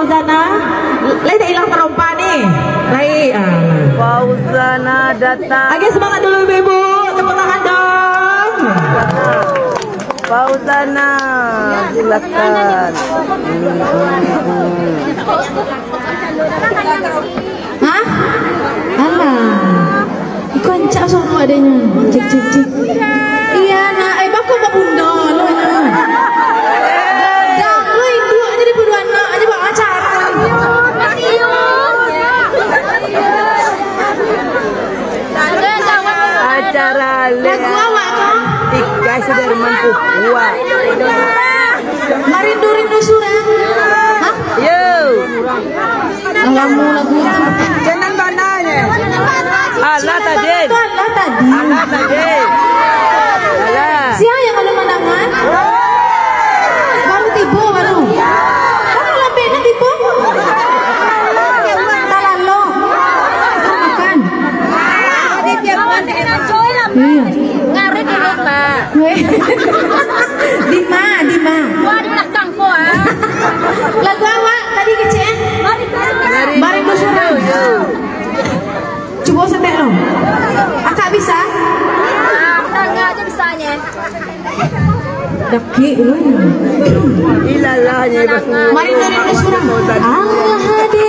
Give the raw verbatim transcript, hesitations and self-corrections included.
Fauzana, lai dak ilang tarompa ni. Lai, ah. Fauzana datang. Oke, semangat dulu ibu-ibu. Tepuk tangan dong. Fauzana, silakan. Hah? Alah. Iko ancak suaro adenyo. Cik, cik, cik. Iya, nak. Eh, bako babunda lo, nak. Gadang lo, induak aja di puluah anak aja bak acara. Acara lagu awak tu. Tikai Sudirman Pupuak. Marindu-rindu surang. Hah? Yo. Lamo lagu tu. Jangan bananya. Alah tadi. Alah tadi. Alah tadi. Alah. Sia yang alun mandanga? Baru tibo baru. Kamu lambe nak tibo? Talalo. Makan. Iya. Ngarit dulu, Pak. Weh. Dima, Dima. Wah, di belakang ko, ah. Lagu awak tadi kecil, eh? Mari, mari. Mari, Gus Surang. Cubo setek lo. Akak bisa? Ah, tangah aja bisanya. Dakik, eh. Ilalah, Nyai Basua. Mari, Gus Surang. Allah hadir.